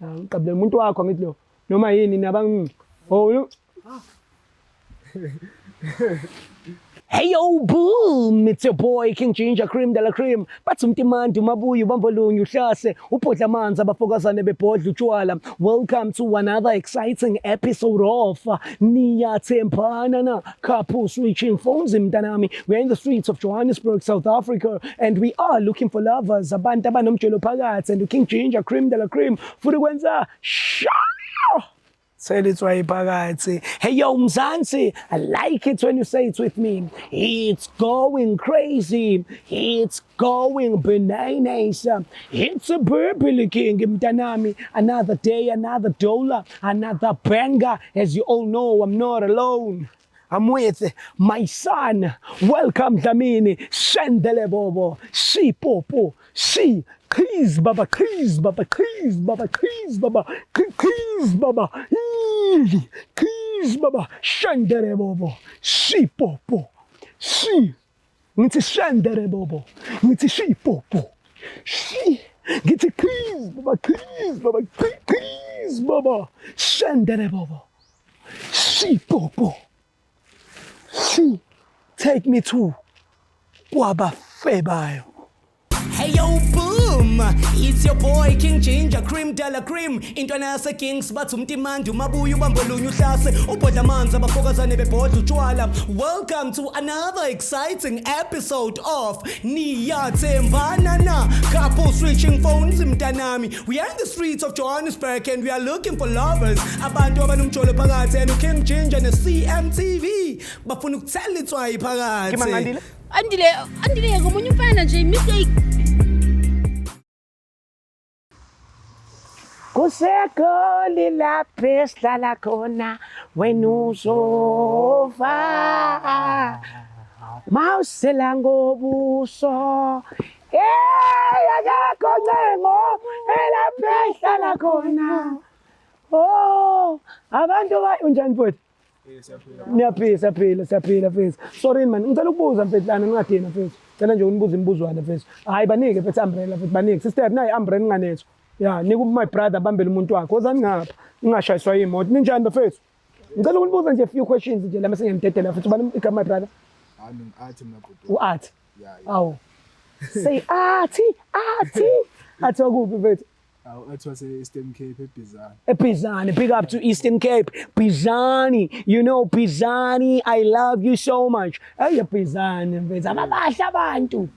Ngiqabule umuntu wakho ngithi lo noma yini naba oh. Hey yo boom, it's your boy King Ginger Cream de la Cream. Bathi umtimandi umabuye ubambolunye uhlase ubhodla amanzi abafokazane bebhodla utshwala. Welcome to another exciting episode of Niyathembana na Couple Switching Phones mntanami. We are in the streets of Johannesburg, South Africa, and we are looking for lovers, abantu abanomjolo phakathi, and King Ginger Cream de la Cream futhi kwenza sha Thela phakathi. Hey yo Mzansi, I like it when you say it with me. It's going crazy. It's going bananas. It's a Burberry King mntanami. Another day, another dollar, another banger. As you all know, I'm not alone. I'm with my son. Welcome Dlamini. Shendele Bobo. Shi Popo. Shi. Qhiz baba qhiz baba qhiz baba qhiz baba qhiz baba qhiz baba shendele bobo shi popo shi ngithi shendele bobo ngithi shi popo shi ngithi qhiz baba qhiz baba qhiz baba shendele bobo shi popo shi take me to kwabafebayo. Hey yo boom, it's your boy King Ginger Cream de la Cream. Intwana yase Kings bathi umtimandi umabuye ubambolunye uhlase ubhodla amanzi abafokazane bebhodla utshwala. Welcome to another exciting episode of Niyathembana na Couple Switching Phones mntanami. We are in the streets of Johannesburg and we are looking for lovers. Abantu abanomjolo phakathi and King Ginger ne CMTV bafuna ukuthela itswayi phakathi. Ngimangandile. Andile, Andile ngomunye umfana nje mistake. Kusegoli lapho esihlala khona wena uzofa mawusela ngobuso. Hey, akekho ncengo elapho esihlala khona. Oh, abantu ba unjani mfowethu? Niyaphila, siyaphila, siyaphila mfethu. Sorry man, ngicela ukubuza mfethu lana ningadina mfethu. Cela nje unibuza imibuzwana mfethu. Hayi banike mfethu umbrella mfethu banike. Sister nayi umbrella ninganethwa. Ya, nika my brother abambele umuntu wakhe. Wozani ngapha. Ningashayiswa imoto. Ninjani bafethu? Ngicela ukunibuza nje few questions nje la mase ngiyamdedela futhi. Ubani igama my brother? Hayi ngi-athi mina bhuti. U-Athi. Yeah. Awu. Say Athi, Athi. Athi wakuphi mfethu? Awu athi wase Eastern Cape eBhizana. Bizani, big up to Eastern Cape. Bizani, you know Bizani, I love you so much. Hey Bizani, mfethu, ababahle abantu.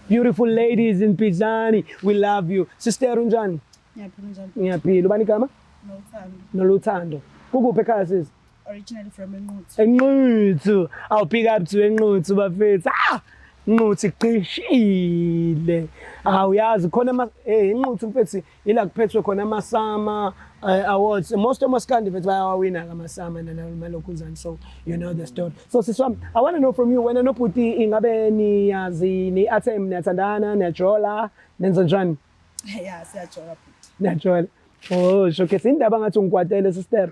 Beautiful ladies in Bizani, we love you. Sister unjani? Ngiyaphila njani? Ngiyaphila. Ubani igama? Nothando. Noluthando. Kukuphi ekhaya sis? Originally from Enquthu. Enquthu. I'll pick up to Enquthu bafethu. Ah! Nquthu iqishile. Awuyazi khona ama eh Enquthu mfethu ila kuphethwe khona ama-SAMA awards. Most omaskandi mfethu bayawawina ama-SAMA nalokuzana, so you know the story. So sisi wami, I want to know from you, wena nobhuti ingabe niyazi ni athem niyathandana, niyajola, nenza njani? Yeah, siyajola bhuti. Niyajola. Oh, showcase indaba ngathi ungikwatele sister.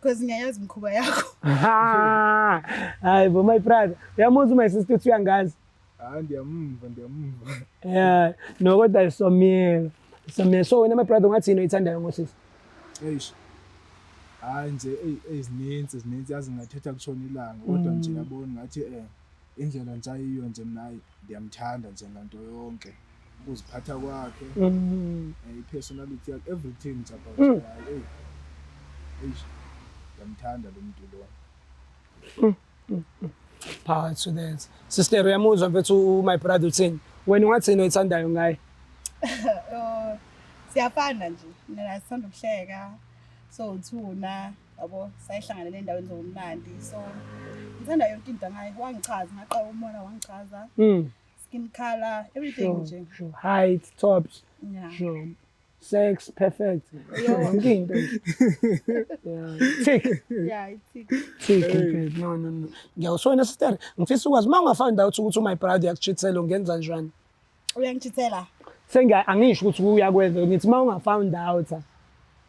Because ngiyayazi imikhuba yakho. Ha! Hayi bo my brother, uyamuzwa my sister uthi uyangazi. Hayi ndiyamva ndiyamva. Yeah, no kodwa isomile. Isomile. So wena my brother ungathi yini oyithandayo ngosisi? Eish. Hayi nje ey ezininzi ezininzi yazi ngingathetha kutshona ilanga kodwa nje yabona ngathi indlela nje ayiyo nje mina hayi ndiyamthanda nje nganto yonke. Ukuziphatha kwakhe, i-personality yakhe, everything nje about hayi ey. Eish. Ndiyamthanda lo muntu lo. Power to that. Sister uyamuzwa mfethu my brother uthini? Wena ungathini oyithandayo ngaye? Oh, siyafana nje. Mina sithanda ukuhleka. So uthuna yabo sayihlanganele endaweni zobumnandi. So ngithanda yonke into ngaye. Wangichaza, ngaqala umona wangichaza. Skin color, everything nje. Sure. Height, tops. Yeah. Sure. Sex perfect. Yonke into nje. Yeah. Tick. Yeah, it's it. Tick mfethu. No no no. Ngiyawusona sister, ngifisa ukwazi uma ungafind out ukuthi my brother uyakuchithela ungenza njani? Uyangichithela. Sengiya angisho ukuthi uyakwenza, ngithi uma ungafound out.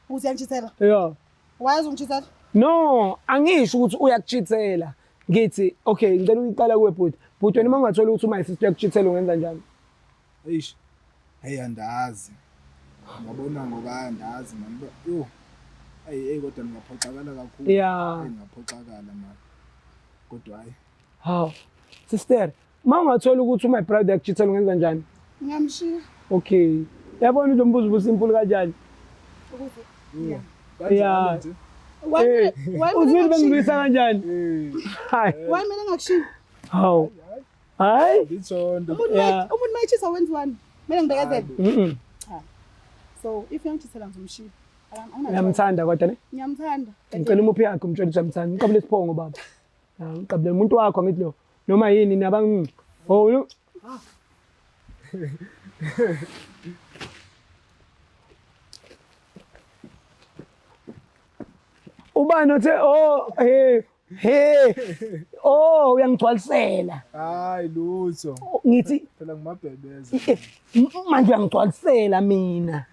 Ukuthi uyangichithela? Yeah. Why uzongichithela? No, angisho ukuthi uyakuchithela. Ngithi okay, ngicela uyiqala kuwe bhuti. Bhuti wena uma ungathola ukuthi my sister uyakuchithela ungenza njani? Eish. Hey andazi. Ngabona ngoba andazi mani uba yho ayi eyi kodwa ndingaphoxakala kakhulu. Yeah. Eyi ndingaphoxakala mani. Kodwa hayi. Hawu. Sister, uma ungathola ukuthi my brother yakuchithela ungenza njani? Ngingamshiya. Okay. Yabona lo mbuzo ubusimple kanjani? Ukuze. Yeah. Yeah. Kanjalo nje. Why Eh, why Uzwile bengibuyisa kanjani? Eh, Hayi. Why mina ngakushiya? Hawu. Hayi. nditsho nto. Umuntu Yeah. umuntu mayechisa wenziwani? Kumele ngibekezele. Mhm. Cha. So if uyangithisela ngizomshiya. Angina- Uyamthanda kodwa ne? Ngiyamthanda. Ngicela umuphi yakhe umtshele ukuthi uyamthanda. Ngiqabule isiphongo baba. Ya, ngiqabule umuntu wakho angithi lo. Noma yini nabang Oh, lo. Ubani othe oh hey hey oh uyangigcwalisela. Hayi lutho. Oh, Ngithi Phela ngimabhebeza. manje uyangigcwalisela mina.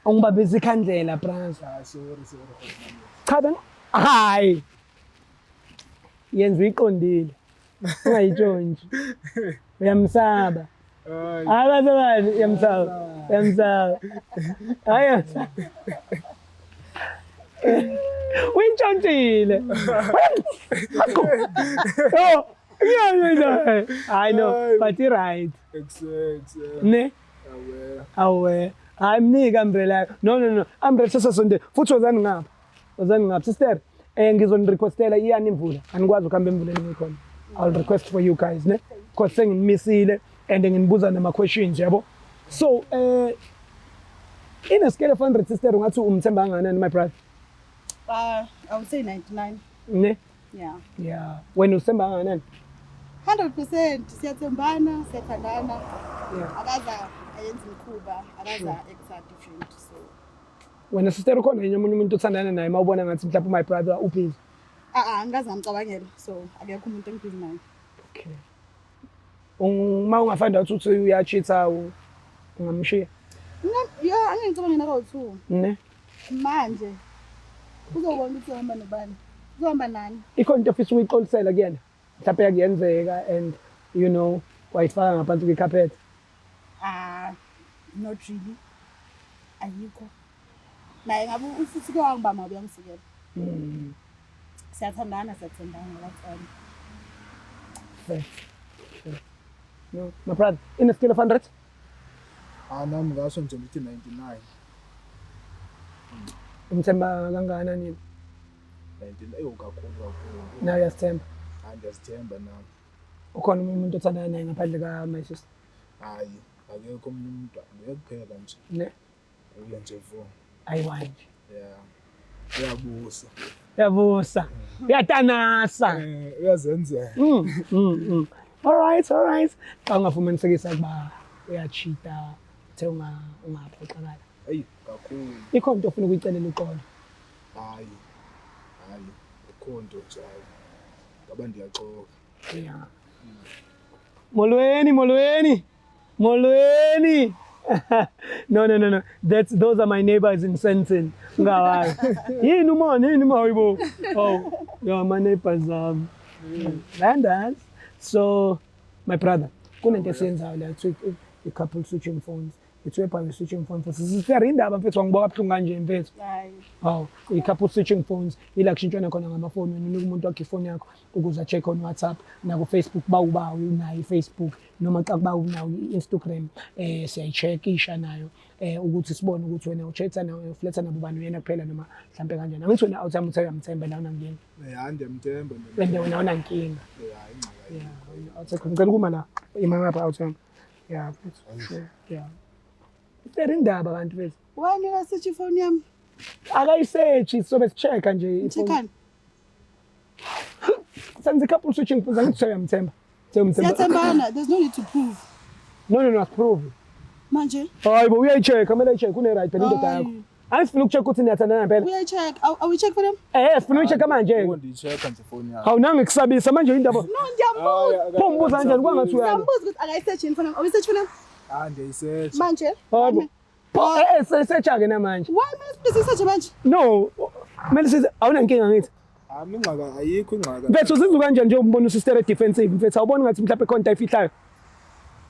Ungibabeza ikhandlela brother. Ah sorry sorry. Cha beng hayi. Yenza uyiqondile. Ungayitshontshi. Uyamsaba. Hayi. Hayi bazalwane uyamsaba. Uyamsaba. Hayi uyamsaba. Uyintshontshile. Oh, yeah, yeah, yeah. I know, but you're right. Exact. Ne? Awe. Awe. Hayi mnike umbrella yakho. No no no. Umbrella sesasonde. Futhi wozani ngapha. Wozani ngapha. Sister, eh ngizonirequestela iyani imvula. Anikwazi ukuhamba emvuleni ngikhona. I'll request for you guys, ne? Because senginimisile and nginibuza nama questions, yabo. So, eh in a scale of 100 sister ungathi umthemba kangakanani my brother? I would say 99. Ne? Yeah. Yeah. Wena uthemba kangakanani? 100% siyathembana, siyathandana. Yeah. Akaza ayenza imikhuba, akaza acta different so. Wena sister ukhona yini omunye umuntu othandana naye mawubona ngathi mhlawumbe my brother ubusy? Ah ah angikaze ngamcabangela so akekho umuntu engibhizi naye. Okay. Uma ungafind out ukuthi uyacheata ungamshiya? Mina yeah angeke ngicabange nakawu-two. Ne? Manje uzobona ukuthi uhamba nobani. Uzohamba nani? Ikhona into ofisa ukuyixolisela kuyena? Mhlawumbe yakuyenzeka and you know wayifaka ngaphansi kwecarpet. Ah not really. Ayikho. Naye ngabe ufuthi ke wangibamba ngabe uyangisekela. Siyathandana siyathembana that's all. Fair. Fair. No, my brother, in a scale of 100? Ah nami ngasho nje ngithi 99. Umthemba kangakanani? 99 eyo kakhulu kakhulu. Naye uyasithemba. Hayi ndiyazithemba nami. Ukhona omunye umuntu othandana naye ngaphandle ka my sister? Hayi akekho omunye umuntu nguye kuphela nje. Ne? Uye nje vo. Ayiwa nje. Yeah. Uyabusa. Uyabusa. Uyatanasa. Eh uyazenzela. All right, all right. Xa ungafumanisekisa ukuba uyacheata, uthe ungaphoxakala. Eyi kakhulu. Ikhona into ofuna ukuyicelela uxolo? Hayi. Hayi akukho nto nje hayi. Ngaba ndiyaxoka. Yeah. Molweni, molweni. Molweni. No, no, no, no. That's those are my neighbors in Sandton. Ngawazi. Yini umona, yini uma hayibo. Oh, yeah, my neighbors Landers. So, my brother, kunento esiyenzayo la kuthiwa i-couple switching phones. It's whereby we switching phones. Sisifera indaba mfethu wangibuka kabuhlungu kanje mfethu. Hayi. Hawu, i-couple switching phones ila kushintshwana khona ngamafoni wena unika umuntu wakho ifoni yakho ukuze a-check on WhatsApp naku-Facebook bawuba unayo i-Facebook noma xa kuba unayo i-Instagram eh siyayi-check-isha nayo eh ukuthi sibone ukuthi wena uchatha nayo ufletha nabo bani uyena kuphela noma mhlampe kanjani. Angithi wena awuthemba uthe uyamthemba la unankinga. Eh hayi ndiyamthemba And wena awunankinga. Eh hayi ingxaki Yeah, ayikho. awuthemba. Ngicela ukuma la. Ima ngapha awuthemba. Yeah, mfethu. Sure. Yeah. Isere indaba kanti mfethu. Why mina search ifoni yami? Akayisearch sobe si-check-a nje ifoni. Checkani. Senze couple switching phones angithi uyamthemba. Siyamthemba. Siyathembana, there's no need to prove. No no no asiprove. Manje Hayi bo uyayi-check, kumele ayi-check une right phela indoda yakho. Hayi. Angisifuna ukucheck ukuthi niyathandana ngempela. uyayi-check. Are we check for them? Eh sifuna uyi-check manje. Yebo ndiyi-check-a nje ifoni yakho. Hawu nangikusabisa manje indaba. No, ngiyambuza. Pho umbuza kanjani kwangathi uyalo. Ngiyambuza ukuthi akayi-search yini ifoni yami. Are we search for them? Hayi ndiyayisearch. Manje. Hayi bo. Pho eh search-ke namanje. Why mina sisearch manje? No, kumele size awunankinga ngithi. Hayi mina ingxaki ayikho ingxaki. Mfethu uzizwa kanjani nje umbona usister defensive mfethu awuboni ngathi mhlawumbe khona into ayifihlayo.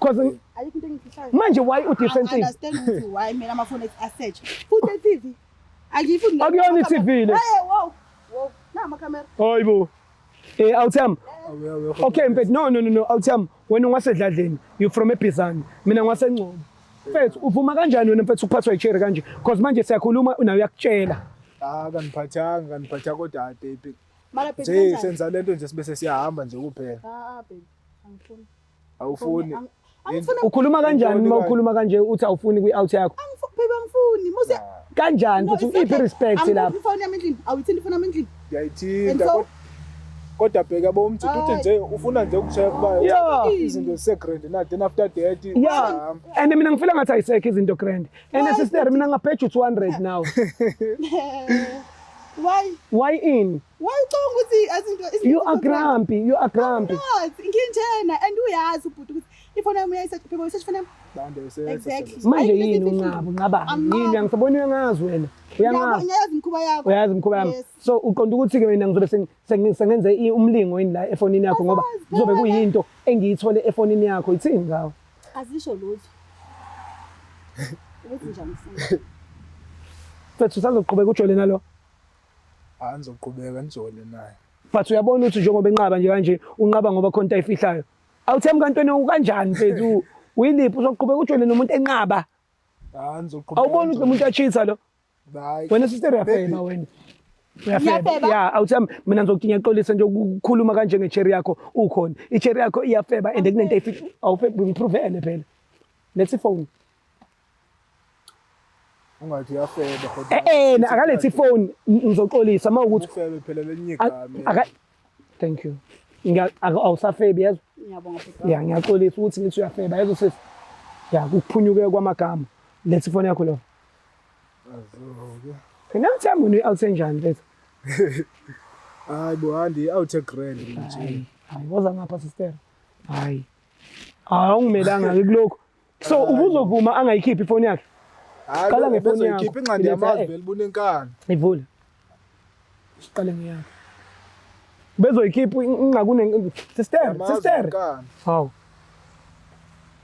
Cause Ayikho into engiyifihlayo. manje why u-defensive? Understand ukuthi why mina amafoni ethi asearch. Futhi e-TV. Angiyifuni. Akuyona i-TV le. Hey, wow. Wow. Na amakhamera. Hayibo. Awuthami. Okay mfethu, no no no no, awuthami. Wena ungasedladleni. You from eBhizana. Mina ngiwaseNgcobo. Mfethu uvuma kanjani wena mfethu ukuphathwa yi-cherry kanje? Cause manje siyakhuluma nawe uyakutshela. Ah, kaniphathanga, kaniphathanga kodwa hayi baby. Mara baby. Nje kanjani? senza lento nje sibe sesiyahamba nje kuphela. Ah, baby. Angifuni. Awufuni. Angifuni. Ukhuluma kanjani uma ukhuluma kanje uthi awufuni kwi-out yakho? Angifuni baby angifuni. Musi Kanjani No, mfethu it's iphi okay. respect Angifuni lapho? ifoni yami endlini. Awuyithinti ifoni yami endlini. Ngiyayithinta And so- kodwa bheka bo umjita uthi Hayi. nje ufuna nje ukucheck uba Yeah. izinto zise-grand na then after that Yeah. uyahamba. And mina ngifila ngathi ayisekho izinto grand. And Why? sister mina ngabheja u-200 now. Why? Why in? Why ucabanga ukuthi azinto You are grumpy, you are grumpy. Not. Nginjena and uyazi ubhuti ukuthi ifoni yami uyayisearch baby uyisearch ifoni yami. Bande usebenza Exactly. Manje Ayikho yini into unqaba, unqabani? Anqabi. Yini angisaboni uyangazi wena. Uyangazi. Ngiyayazi imikhuba yakho. Uyazi imikhuba yami. Yes. So uqonda ukuthi ke mina ngizobe sengenze umlingo yini la efonini yakho ngoba Asazi, kuzobe phela. kuyinto engiyithole efonini yakho. Ithini ngawe? Azisho lutho. Ukuthi nje angifuni. Mfethu usazoqhubeka ujole nalo. Hayi ngizoqhubeka ngijole naye. But uyabona ukuthi njengoba enqaba nje kanje unqaba ngoba khona into ayifihlayo. Awuthembi kanti wena ukanjani mfethu? Uyiliphi uzoqhubeka ujole nomuntu enqaba? Hayi ngizoqhubeka. Awuboni ukuthi lo muntu uyachitha lo? Hayi. Wena sister uyafeba wena. Uyafeba. Ngiyafeba? Yeah, awuthembi mina ngizokuthi ngiyaxolisa nje ukukhuluma kanje nge-cherry yakho ukhona. I-cherry yakho iyafeba and kunento ayifihla awufebi ngiprovele phela. Let's phone. Ungathi uyafeba kodwa. Akalethi ifoni ngizoxolisa mawukuthi Ufebe phela lelinye igama. aka Thank you. Awusafebi yezwa? Ngiyabonga bhuti. Yeah, ngiyaxolisa ukuthi ngithi uyafeba yezwa sisi. Yeah, ukuphunyuke kwamagama. Letha ifoni yakho lo. Azoke. Phela uthemba wena uyi-out enjani mfethu? Hayi bo handi out grand nje. Hayi, hayi, woza ngapha sister. Hayi. Hayi awungimelanga ke kulokho. So ubuzovuma angayikhiphi ifoni yakhe? Hayi Qala ngefoni yakho. Bezoyikhipha ingqandi Iletha, yamazi eh. vele bunenkani. Ivule. Siqale ngeyakho. Bezoyikhipha ingakune sister, Yamazi sister. unenkani. Hawu.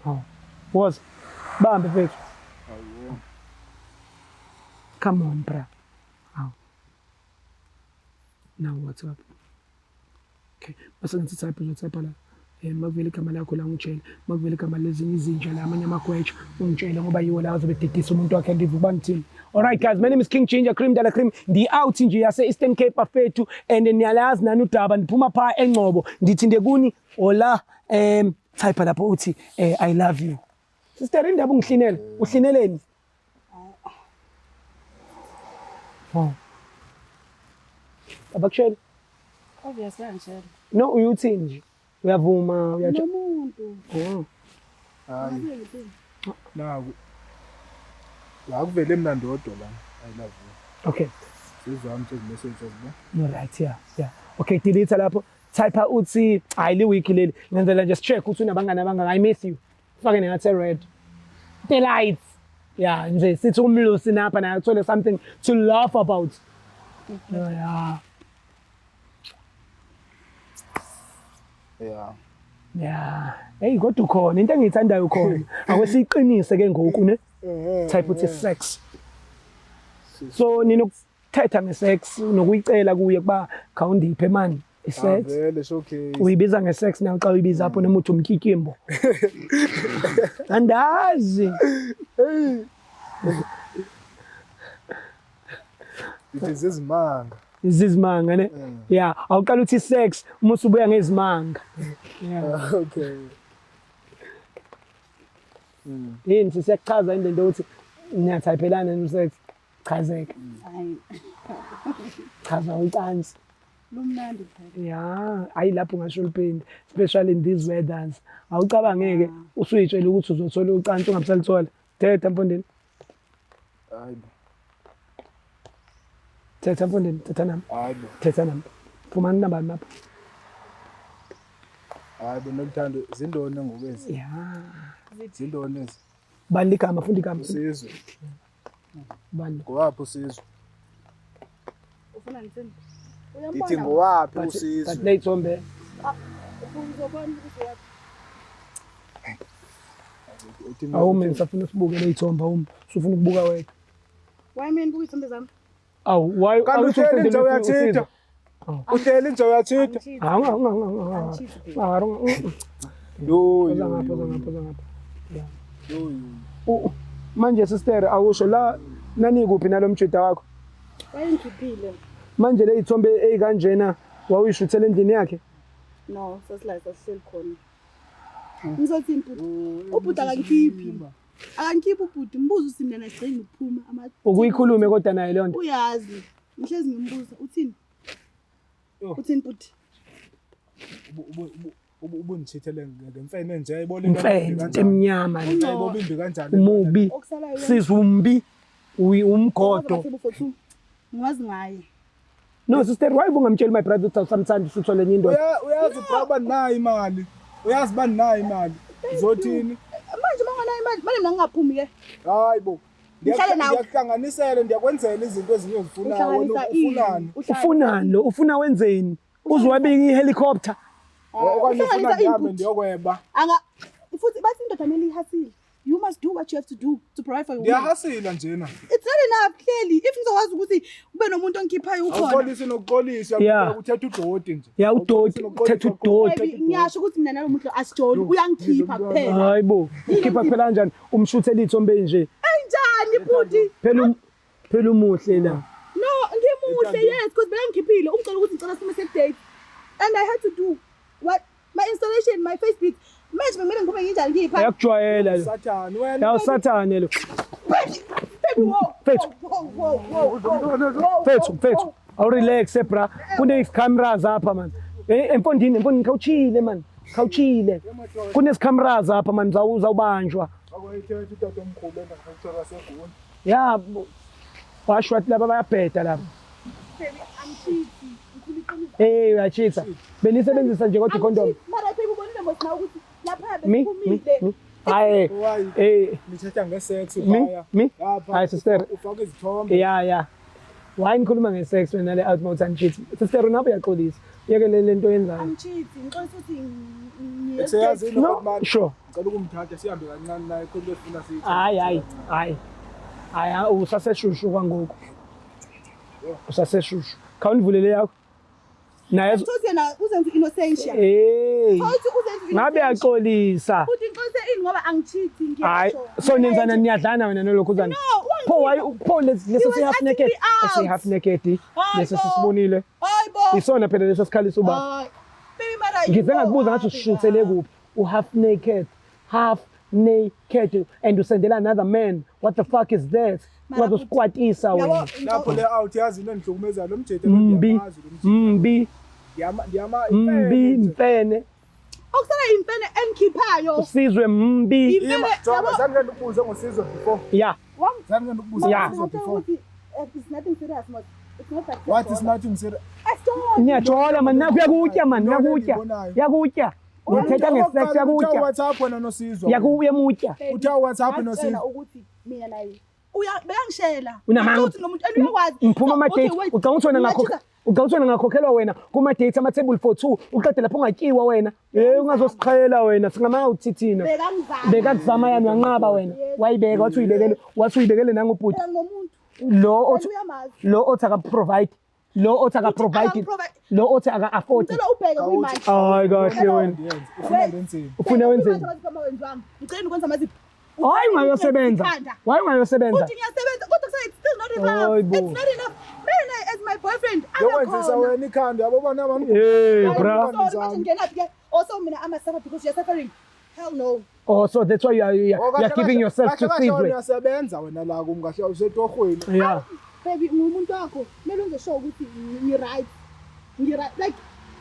Hawu. Woza. Bambe mfethu. Come on, bra. Hawu. Now what's up? Okay. Bese ngithi type uzotype la. Makuvela igama lakho la ungitshele. Makuvela igama lezinye izinja la amanye amagweja ungitshele ngoba yiwo la azobe dedisa umuntu wakhe andive uba ngithini. All right guys, my name is King Ginger Cream Dala Cream. Ndi out nje yase Eastern Cape bafethu and niyalazi nani udaba ndiphuma pha eNgcobo. Ndithi ndekuni hola type lapho uthi I love you. Sister indaba ungihlinele. Uhlineleni? Wow. Abakushela? Obvious bayangitshela. No uyuthini nje? Uyavuma, uyatsho. Nomuntu. Oh. Hayi. Naku. La kuvele mina ndodwa la. I love you. Okay. Sizwami nje message azibo. No right, yeah, yeah. Okay, delete lapho. Type uthi hayi le week leli. Ngenzela nje check ukuthi unabangani abangaka. I miss you. Fake nengathi red. The lights. Yeah, nje sithi umlusi napha naye athole something to laugh about. Oh, yeah. Yeah. Yeah. Hey kodwa ukhona into engiyithandayo ukhona. Ake siyiqinise ke ngoku ne. Type uthi sex. So ninokuthetha nge-sex nokuyicela kuye kuba khawundiphe man i-sex. Vele showcase. Uyibiza nge-sex nawe xa uyibiza apho noma uthi umtyityimbo. Andazi. Ithi zizimanga. Izizimanga ne. Yeah, awuqala uthi sex uma usubuya ngezimanga. Yeah. Okay. Yini siyakuchaza into ukuthi niyathayiphelana no sex. Chazeka. Hayi. Chaza ucansi. Lumnandi phela. Yeah, hayi lapho ungasho ulipindi, especially in these weathers. Awucabangeke usuyitshela ukuthi uzothola ucansi ungabusalithola. Thetha mfondini. Hayi bo. Thetha mfondini, thetha nami. Hayi bo. Thetha nami. Phumani nabani lapha. Hayi bo Noluthando zindoni ngokwezi. Yeah. Zindoni ezi. Bani ligama, funda igama. Usizwe. Bani. Ngowaphi usizwe? Ufuna ngithini? Ngithi Uyambona? ngowaphi But usizwe? leyithombe Uzobona ukuthi waphi. Uthini? Awume ngisafuna sibuke ley'thombe awume. Usufuna ukubuka wena. Why mina buka izithombe zami? Awu why Kanti awuthi uhleli nje usendele uyachitha. Uhleli nje uyachitha. Hawu hawu hawu. Yo Oza yo. ngapha oza ngapha oza ngapha. Yeah. Yo yo. Manje sister awusho la nanikuphi nalomjida wakho? Wayengikhiphile. Manje le ithombe ezikanjena wawuyishuthela endlini yakhe? No, sasila sasihleli khona. Ngizothini bhuti? Ubhuti akangikhiphi. Akangikhiphi ubhuti, mbuza uthi mina sigcine ukuphuma ama Ukuyikhulume kodwa naye leyo nto. Uyazi. Ngihlezi ngimbuza uthini? Yo. Uthini bhuti? Ubungichithele ngemfene nje ayibona Imfene into emnyama le. Ayibona imbi kanjani? Umubi. Okusalayo Sizumbi. Umgodo. Ngiwazi ngaye. No sister why ubungamtsheli my brother ukuthi awusamthandi usuthole enye indoda? Uyazi bra uba ndinayo imali. Uyazi uba ndinayo imali. Uzothini? Manje manganayo imali, manje mina ngingaphumi ke. Hayi bo. Ngihlale nawe. Ndiyakuhlanganisela, ndiyakwenzela izinto ezinye ozifunayo. Wena Uhlanganisa ini? ufunani? Ufunani lo? Ufuna wenzeni? Uzowabika ihelicopter. Okanye ufuna Uhlanganisa ndihambe input. ndiyokweba. Anga futhi bathi indoda kumele ihasile. You must do what you have to do to provide for your woman. Ndiyahasila njena. It's not enough clearly. If ngizokwazi ukuthi kube nomuntu ongikhiphayo ukhona. Awuxolisi nokuxolisa Yeah. uthetha udoti nje. Ya udoti, uthetha udoti. Baby, ngiyasho ukuthi mina nalo muntu asijoli uyangikhipha kuphela. Hayi bo, ukhipha phela kanjani? Umshuthela ithombe nje. Enjani bhuti? Phela phela umuhle la. No, ngimuhle yes because bekangikhiphile ungicela ukuthi ngicela sime date. And I had to do what my installation, my Facebook. Manje bekumele ngiphume nginjani ngiyipha? Uyakujwayela lo. Sathane wena. Ya usathane lo. Baby, baby, whoa. Mfethu. Whoa, whoa, whoa, whoa, whoa. Mfethu, mfethu. Awurelax bra. Kune cameras apha man. Eh emfondini, emfondini khawuchile man. Khawuchile. Kune cameras apha man zawubanjwa. Akwayithetha utata omkhulu enda ngikuthola seguni. Ya washo wathi laba bayabheda laba. Baby, angichithi. Ngikhuluma iqiniso. Eh uyachitha. Benisebenzisa nje kodwa icondom. Angichithi. Mara baby ubonile mos nawe ukuthi lapha Mi mi besiphumile. mi. Hayi. Why? Eh Nithetha ngesex mi phaya. mi. Lapha. Hayi sister. Ufaka izithombe. Ya ya. Why nikhuluma ngesex wena le out mouth and cheat? Sister unabo uyaxolisa. Yeke le lento yenzayo. Angichithi. Ngixolisa ukuthi Eseyazi No, no sure. Ngicela ukumthatha sihambe kancane naye khona efuna sithi. Hayi hayi hayi. Hayi usaseshushu kwangoku. Usaseshushu. Khawundivulele yakho. Naye Uthi yena uzenza innocentia. eh Uthi uzenza ngabe yaxolisa. Uthi ngixolise ini ngoba angichithi Hayi ngiyasho. so nenzana niyadlana wena nolokhuzana. No, Pho why pho leso He si was half asking naked. me out. Esi half naked. Hayi Leso bo. sisibonile. Hayi bo. Isona phela leso sikhalisa ubaba. Hayi. Baby mara Ngize ngakubuza ngathi usishuthele kuphi? U half naked. Half naked and usendela another man. What the fuck is that? Mara Wazosikwatisa wena. Lapho le out yazi into engihlukumezayo lo mjede Mbi. ngiyamazi lo mjede. Mbi. Ndiyama ndiyama Mbi mfene. Okusala impene engikhiphayo. Usizwe mbi. Impene yabo. Zange ndikubuze ngosizwe before. Yeah. Zange ndikubuze Yeah. ngosizwe before. Ukuthi it's nothing serious mos. It's not that. What is nothing serious? Asijoli. Niyajola man nakho uyakutya man nakutya. Yakutya. Uthetha ngesex yakutya. WhatsApp wena nosizwe. Yakuyamutya. Uthe WhatsApp nosizwe. Ngakutshela ukuthi mina naye uya bekangishela. Unamanga. Uthi nomuntu and uyakwazi. Ngiphuma So, ama okay, date. wait. Ucabanga ukuthi wena ngakho Ngiyajika. ucabanga ukuthi wena ngakhokhelwa wena kuma dates ama table for two uqede lapho ungatyiwa wena. Eh ungazosiqhela wena singamanga uthi thina. Bekangizama. Bekakuzama yani wanqaba wena. Wayibeka wathi uyibekele wathi uyibekele nangobhuti. Phela ngomuntu. Lo othi Uyamazi. lo othi aka provide lo othi aka provide Akaprovide. lo othi aka afford. Ngicela ubheke kuyimanje. Hayi kahle wena. Ufuna ndenzeni? Ufuna wenzeni? Ngicela ukwenza amazipho. Hayi ungayosebenza. Hayi ungayosebenza. Uthi ngiyasebenza kodwa kuse it's still not enough. Hayi bo. It's not enough. Mina as my boyfriend Yokwenzisa abekhona. wena ikhanda yabo bona abantu. Hey bra. Sorry, manje ngingenaphi ke? Also mina I'm a suffer because you're suffering. Hell no. Oh so that's why you are giving yourself to Sizwe. Uyasebenza wena la kum kahle usetohweni. Yeah. Baby ngumuntu wakho. Kumele wenze sure ukuthi ngi right. Ngi right like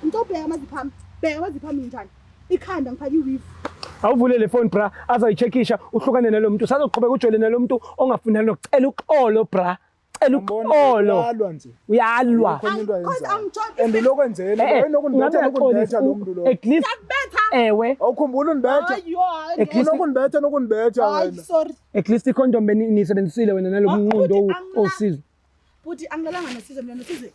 ngicela amazipho ami. Bheka amazipho ami njani. Ikhanda ngifake i-weave. Awuvule le phone bra azoyicheckisha uhlukane nalo muntu usazoqhubeka ujole nalo muntu ongafuni nokucela uxolo bra. Cela uxolo. Uyalwa nje. Uyalwa. Khona into Cause ayenzayo. angijoli. And ulokwenzeni Eh, wena nokundibetha ngabe nokundibetha uyaxolisa, lo muntu lo. At least Ngiyakubetha. ewe Awukhumbula undibetha? Hayi, yo, hayi, At least- Unokundibetha nokundibetha hayi, wena. sorry. at least icondom beniyisebenzisile wena nalo Ah, mnqundo futhi angina- osizo. Futhi angilalanga noSizwe mina noSizwe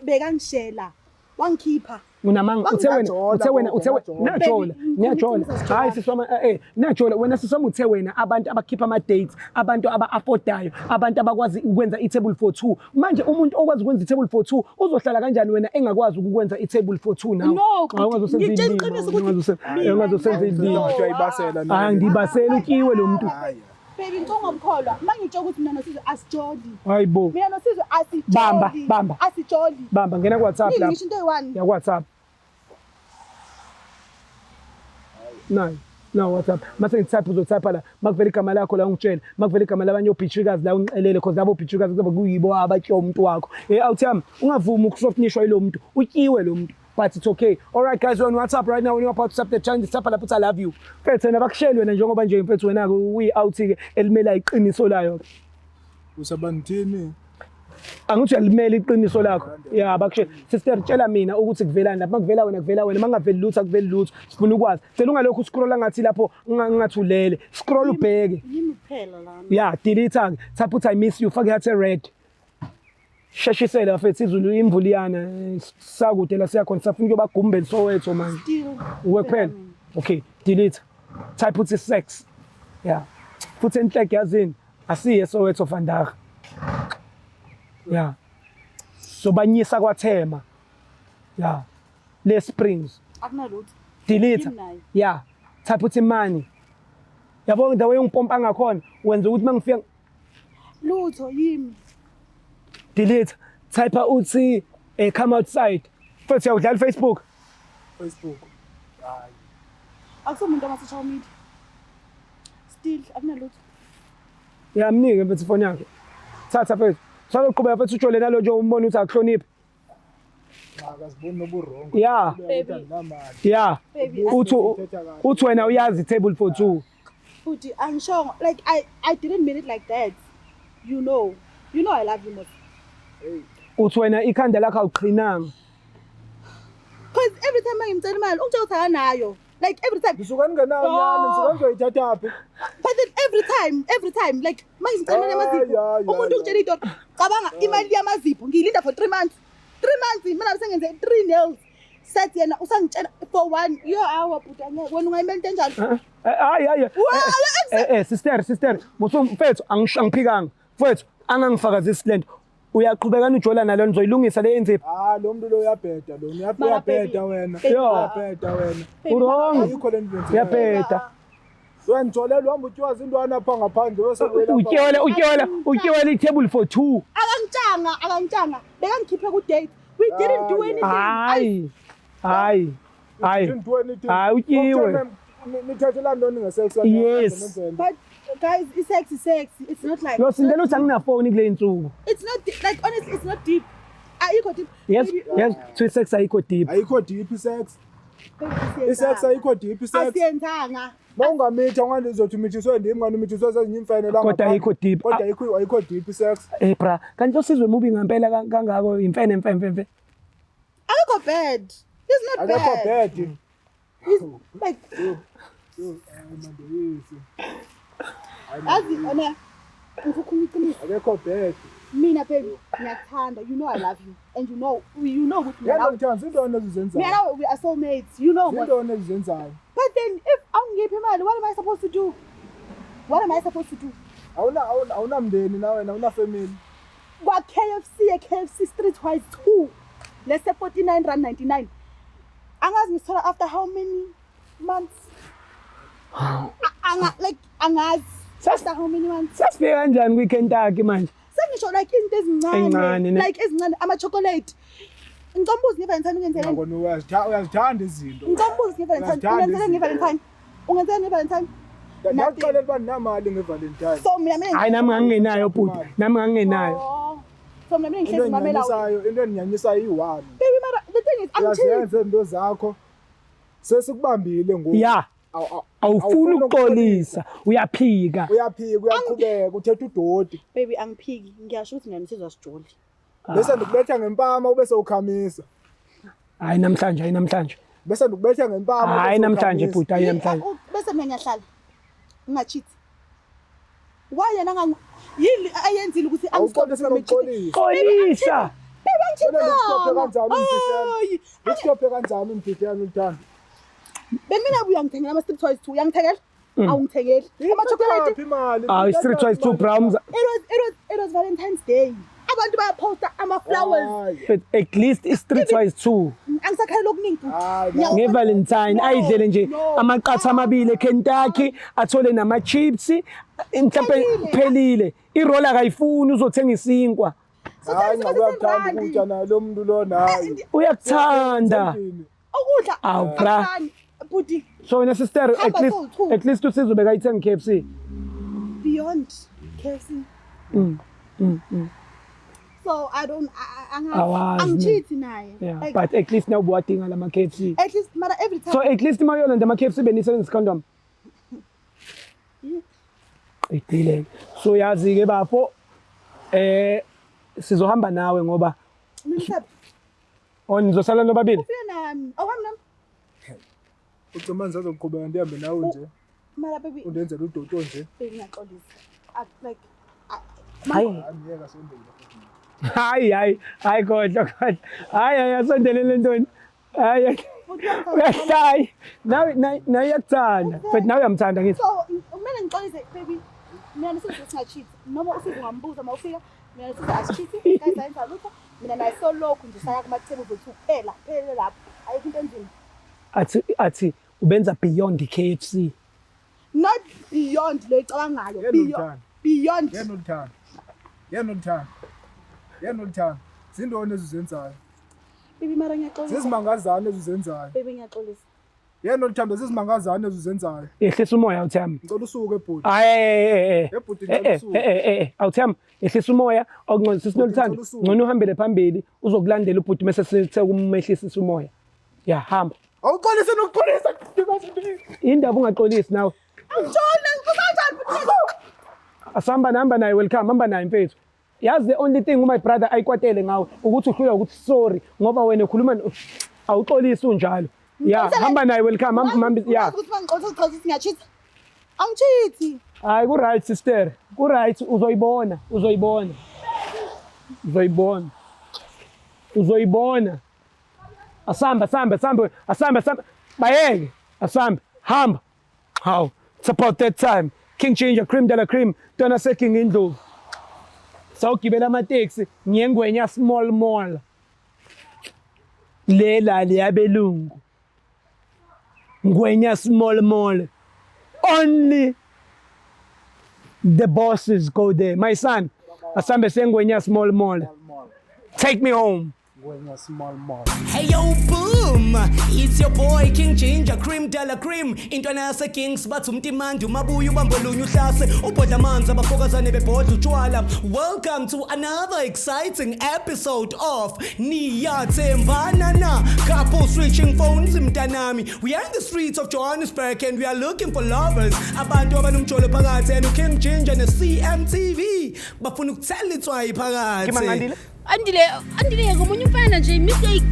bekangishela. Wangikhipha. Unamanga uthe wena Ngiyajola uthe wena uthe kodwa, wena niyajola Baby, niyajola ngiyajola. hayi sisi wami niyajola wena sisi wami uthe wena abantu abakhipha ama dates, abantu aba-affordayo, abantu abakwazi ukwenza i-table for two. Manje umuntu okwazi ukwenza i-table for two uzohlala kanjani wena engakwazi ukukwenza i-table for two nawe? No, Hayi, ungaze usenze ngitshela izilima, iqiniso ukuthi ungaze ungaze usenze izilima. No. Uyayibasela na? Hayi, ngibasela utyiwe lo muntu. Hayi. Baby, ngicela ungakholwa. Uma ngitsho ukuthi mina noSizwe asijoli. Hayi bo. Mina noSizwe asijoli. Bamba, bamba. Asijoli. Bamba, ngena ku-WhatsApp Nini lapho. ngisho into eyi-one. Ya ku-WhatsApp. Nayi. Na WhatsApp. Mase ngitype uzotype la. Makuvela igama lakho la ungitshele. Makuvela igama labanye obhitshikazi la ungixelele because labo obhitshikazi kuzobe kuyibo abatye umuntu wakho. Awuthi yami ungavumi ukusofnishwa yilo muntu. Utyiwe lo muntu. But it's okay. All right guys, we're on WhatsApp right now. When you're about to stop the challenge, type lapho uthi I love you. Mfethu wena bakusheli wena njengoba nje mfethu wena ke uyi out ke elimela iqiniso layo. Usabantini? Angithi uyalimela iqiniso lakho. Ya bakusheli. Sister tshela mina ukuthi kuvelani lapha. Makuvela wena kuvela wena, makungaveli lutho akuveli lutho. Sifuna ukwazi. Cela ungalokhu uscrolla ngathi lapho ngathi ulele. Scroll ubheke. Yimi kuphela lana. Ya delete ke. Type uthi I miss you, fake heart red. Sheshisele bafethu izulu imvula iyana sakude la siyakhona safuna ukuyoba gumbeni Soweto manje. Still. Uwe kuphela. Okay, delete. Type uthi sex. Yeah. Futhi enhleke yazini asiye Soweto vandag. Yeah. Sobanyisa kwaThema. Yeah. Le Springs. Akunalutho. Delete. Yimi naye. Yeah. Type uthi money. Yabo the way ungipompa ngakhona wenza ukuthi mangifika Lutho yimi. Delete. Type uthi come outside. Futhi uyawudlala Facebook. Facebook. Hayi. Akusomuntu ama social media. Still akunalutho. Uyamnika mfethu ifoni yakhe. Thatha mfethu. Sazoqhubeka mfethu ujole nalo nje umbone ukuthi akuhloniphi. Akaziboni noburongo. Yeah. Baby. Namali. Yeah. Baby, Uthi wena uyazi table for two. Futhi angishongo like I didn't mean it like that. You know. You know I love you most. Uthi wena ikhanda lakho awuqhinanga. Cause every time ngimcela imali ungitshela ukuthi akanayo. Like every time. Ngisuka ningenayo nyani, ngisuka ngizoyithatha phi? But then every time like mangicela imali yamazipho Ya, ya, ya, umuntu ya. ungitshela into cabanga imali yamazipho ngiyilinda for 3 months. 3 months mina sengenze 3 nails. Set yena usangitshela for one yo awa bhuti angeke wena ungayimela into enjalo. Hayi hayi. Wa- Sister, musu mfethu angiphikanga. Mfethu angangifakazisi lento. Uyaqhubeka ujola nalo nizoyilungisa le insipho. Ah, lo muntu lo uyabheda lo. Mara, Uyabheda baby. wena. Baby. Uyabheda wena. Wrong. Ayikho le nto yenziwayo. Uyabheda. Uyangitholela uhamba utyiwa zintwana apha ngaphandle bese ubuyela apha. Utyiwela i-table for two. Akangitshanga. Bekangikhiphe ku date. We didn't do anything. Hayi. Hayi. Hayi. Didn't do anything. Hayi, utyiwe. Nithathela ntoni nge-sex? Yes. But guys, it's sex, it's sex. It's not like Yo sindela uthi anginafoni kule insuku. It's not like honestly, it's not deep. Ayikho deep. Yes, Baby, yes, to sex ayikho deep. Ayikho deep i-sex. baby, I-sex ayikho deep i-sex. Asiyenzanga. Uma ungamitha ungani uzothi umithiswe ndim ngani umithiswe zezinye iimfene la Kodwa ngaphandle. ayikho deep. Kodwa ayikho deep i-sex. Bra, kanti usizwe mubi ngempela kangako imfene mfe mfe mfe. Akekho bad. He's not Akekho bad. bad. He's like Yo, hayi mandoyisi. yazi ona ngikukhuluma iqiniso. Akekho bad. Mina baby ngiyakuthanda. You know I love you and you know ukuthi mina Yena nawe ngithanda zintoni ezizenzayo. mina nawe we are soulmates. You know what? Zintoni ezizenzayo. But then if awungiphi imali what am I supposed to do? What am I supposed to do? Awuna awunamndeni na wena awuna family. Kwa KFC e KFC Streetwise 2 lese 49 rand 99. Angazi ngisithola after how many months? Anga like angazi after how many months? Sasifike kanjani kwi-Kentucky manje? Sengisho like izinto Encane, ezincane ne? like ezincane ama chocolate. Ngicela ngeValentine ungenzeleni? Ngakona uyazithanda izinto. Ngicela ngeValentine Uyazithanda ungenzeleni izinto. ngeValentine? Ungenzeleni ngeValentine? Ndakuxelela uba ndinamali ngeValentine. So mina Hayi nami ngangingenayo bhuti, nami ngangingenayo. Oh. So mina Into ngihlezi ngimamela wena. enginyanyisayo, into enginyanyisayo iyi-one. Baby mara the thing is angithini. Uyazenza izinto zakho. Sesikubambile ngoku. Yeah. Awufuni ukuxolisa, uyaphika. Uyaphika, uyaqhubeka, uthetha udoti. Baby angiphiki, ngiyasho ukuthi mina nisizwa sijoli. Bese ndikubetha ngempama ube sewukhamisa. Hayi namhlanje, hayi namhlanje. Bese ndikubetha ngempama. Hayi namhlanje bhuti, hayi namhlanje. Bese mina ngiyahlala. Ngingacheat. Why yena yini ayenzile ukuthi Awuxolise nokuxolisa. Xolisa. Baby Wena ngikustophe kanjani ungifihlela? Hayi. Ngikustophe kanjani ungifihlela uthando? Bengina buya ngithengela ama strip toys too. Uyangithengela? Awungithengeli. Ama chocolate. Ithathaphi imali? Ah, street wise two browns. It was Valentine's Day. Abantu bayaposta ama flowers. Hayi. But at least i-street wise two. Angisakhaleli okuningi bhuti. Hayi, Ngiyawu- Nge-Valentine No, ayidlele nje no. amaqatha amabili eKentucky, athole nama-chips, mhlawumbe Phelile. phelile. I-roll akayifuni, uzothenga isinkwa. So Hayi, thina ngabe uyakuthanda sesi-randi. ukutya naye lo muntu lona, hayi. Uyakuthanda. Endlini. Ukudla. Awu, bra. Akufani. Bhuti So wena sister, at Hamba least so-two. at least usizo bekayithenga KFC. Beyond KFC. So I don't Awazi. angicheat naye. Yeah, Like, but at least now ubuwadinga lama KFC. at least mara every time So at least mayolanda ama KFC benisebenzisa condom. Qedile. So yazi ke bafo, sizohamba nawe ngoba mina on nizosala nobabili. ufike nami. Awuhambi nami. Ucima manje uzoqhubeka ndihambe nawe nje. Mara baby, Undenzela udoto nje. baby ngiyaxolisa. Like Hayi. Hayi, ngiyeka sondela. Hayi hayi hayi, kodwa kodwa. Hayi hayi, asondelele ntoni. Hayi. Uyahlaya. Nawe nawe uyakuthanda. But nawe uyamthanda ngithi. So kumele ngixolise, baby. Mina nosizo singa-cheat. Noma usizo ungambuza uma ufika. Mina nosizo asi-cheat. Guys, ayenza lutho. Mina naye solokhu nje saya kuma-table zethu kuphela. Phelele lapho. Ayikho into enzima. Athi ubenza beyond the KFC. Not beyond lo icabangayo. Yena Beyond. uthanda. Beyond. Yena oluthando. Yena oluthando. Yena oluthando. Zintoni ezizenzayo? Baby, mara ngiyaxolisa. Zizimangazane ezizenzayo. Baby, ngiyaxolisa. Yena oluthando, zizimangazane ezizenzayo. Yehlisa umoya, awuthami. Ngicela usuke, bhuti. Hayi eh. Eh, bhuti, eh ngicela eh usuke. eh eh, awuthami, yehlisa umoya okungcono, sisinoluthando. Ngicela usuke. Ngcono uhambele phambili, uzokulandela ubhuti mase sithe kumehlisisa umoya. Ya, hamba. Awuxolise nokuxolisa. Indaba ungaxolisi nawe. Angijoli, ngikusanjani futhi? Asihamba nahamba naye, welcome, hamba naye mfethu. Yazi, the only thing my brother ayikwatele ngawe ukuthi uhlulwa ukuthi sorry, ngoba wena ukhuluma awuxolisi unjalo. Ya, hamba naye, welcome, hamba ya. Ukuthi mangixolisa uchaza ukuthi ngiya-cheat. Angi-cheat. Hayi, ku right sister, ku right, uzoyibona, uzoyibona. Uzoyibona. Uzoyibona. Asamba, asambe, asambe, asambe, asambe. Bayeke, asambe, hamba. How? It's about that time. King Ginger, cream de la cream, Tona Seking Indlovu. Sawugibela amateksi ngeNgwenya Small Mall. Lela liyabelungu. Ngwenya Small Mall. Only the bosses go there. My son, asambe seNgwenya Small Mall. Take me home. Ngwenya Small Mall. Hey yo, boom! It's your boy King Ginger, cream de la cream. Intwana yase Kings bathi umtimandi umabuya ubambolunye uhlase ubhodla amanzi abafokazane bebhodla utshwala. Welcome to another exciting episode of Niyathembana Na. Couple switching phones, mntanami. We are in the streets of Johannesburg and we are looking for lovers. Abantu abanomjolo phakathi and King Ginger ne CMTV bafuna ukuthela itswayi phakathi. Kimangandile? Andile, Andile, ngomunye umfana nje mistake.